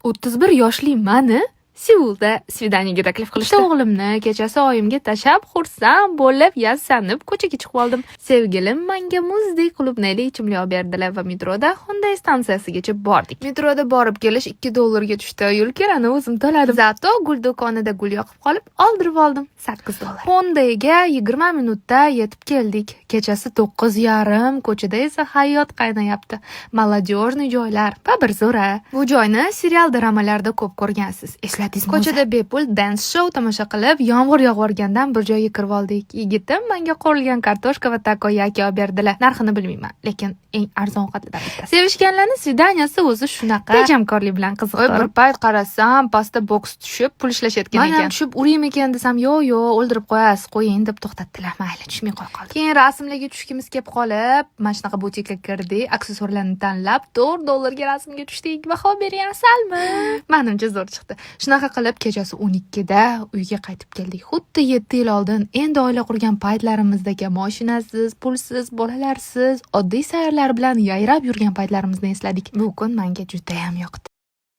31 yoshli mani Seulda свидание ga taklif qilishdi. O'g'limni kechasi oyimga tashlab, xursand bo'lib, yasanib ko'chaga chiqib oldim. Sevgilim menga muzdek клубника li ichimlik olib berdilar va metroda Hongdae stansiyasigacha bordik. Metroda borib kelish 2 dollarga tushdi. Yo'l kirani o'zim to'ladim. Зато gul do'konida gul yoqib qolib, oldirib oldim. 8 dollar. Hongdaega 20 minutda yetib keldik. Kechasi 9:30, ko'chada esa hayot qaynayapti. Молодежный joylar va bir zo'ra. Bu joyni serial, dramalarda ko'p ko'rgansiz. Esladingizmi? Ko'chada bepul dance show tomosha qilib, yomg'ir yog'vorgandan bir joyga kirib oldik. Yigitim menga qovurilgan kartoshka va takoyaki olib berdilar. Narxini bilmayman, lekin eng arzon ovqatlardan bittasi. Sevishganlarning свидания si o'zi shunaqa. Tejamkorlik bilan qiziqtirib. Bir payt qarasam, pastda boks tushib, pul ishlashayotgan Manam ekan. Tushib uraymikan desam, "Yo'q, yo'q, o'ldirib qo'yasiz, qo'ying", deb to'xtatdilar. Mayli, tushmay qo'ya qoldim. Keyin rasmlarga tushgimiz kelib qolib, mana shunaqa butikka kirdik, aksessuarlarni tanlab, 4 dollarga rasmga tushdik. Baho bering, asalmi? Manimcha, zo'r chiqdi. Shunaqa qilib kechasi 12 da uyga qaytib keldik. Xuddi 7 yil oldin endi oila qurgan paytlarimizdagi mashinasiz, pulsiz, bolalarsiz, oddiy sayrlar bilan yayrab yurgan paytlarimizni esladik. Bu kun menga judayam yoqdi.